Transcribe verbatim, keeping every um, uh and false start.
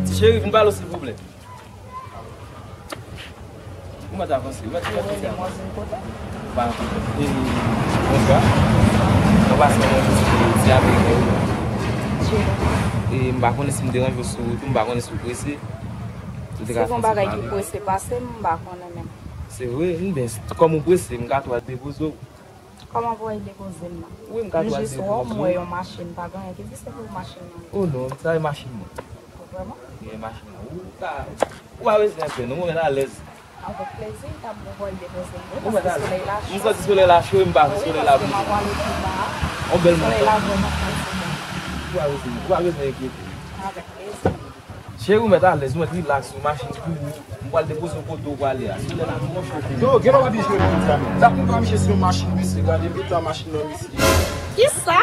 Ti cheri, vin pale w, silvouplè. Ou mèt avanse, ou mèt fè piti avanse. Demwazèl kote? Ba, e, bonswa. Mwen pase yon ti, ti apèl pou ou. E, m pa konnen si m deranje w sou wout ou, m pa konnen si w prese. Ou te ka fè yon ti pale. Se yon bagay ki prese pase m, m pa konnen menm. Se vre, m byen, kòm ou prese, m ka tou al depoze w. Kòman pou w al depoze m nan? Wi, m ka tou al depoze w. M jis wè w, m wè yon machin, pa gen anyen ki egziste pou machin nan. O non, sa e machin mwen. Vrèman? Wi, e machin mwen. Ou ka, ou pa bezwen pè, non, mwen alèz. Avèk plezi, m t ap bon pou w al depoze m wi, paske solèy la cho. M santi solèy la cho, m pa vle solèy la bouyi. Wi, paske m ap prale pi ba a. On bèl maten. Solèy la vrèman fè soleyi. Ou pa bezwen, ou pa bezwen enkyete. Avèk plezi. Cheri, ou mèt alèz, ou mèt rilaks, ou machin pou ou. M pral depoze w kote w prale a. Solèy la twò cho pou ou. Yo, gen lè w ap jwe pou di a menm. T ap konprann misye se yon machin, mesye. Gade eta machin nan, mesye. Kisa?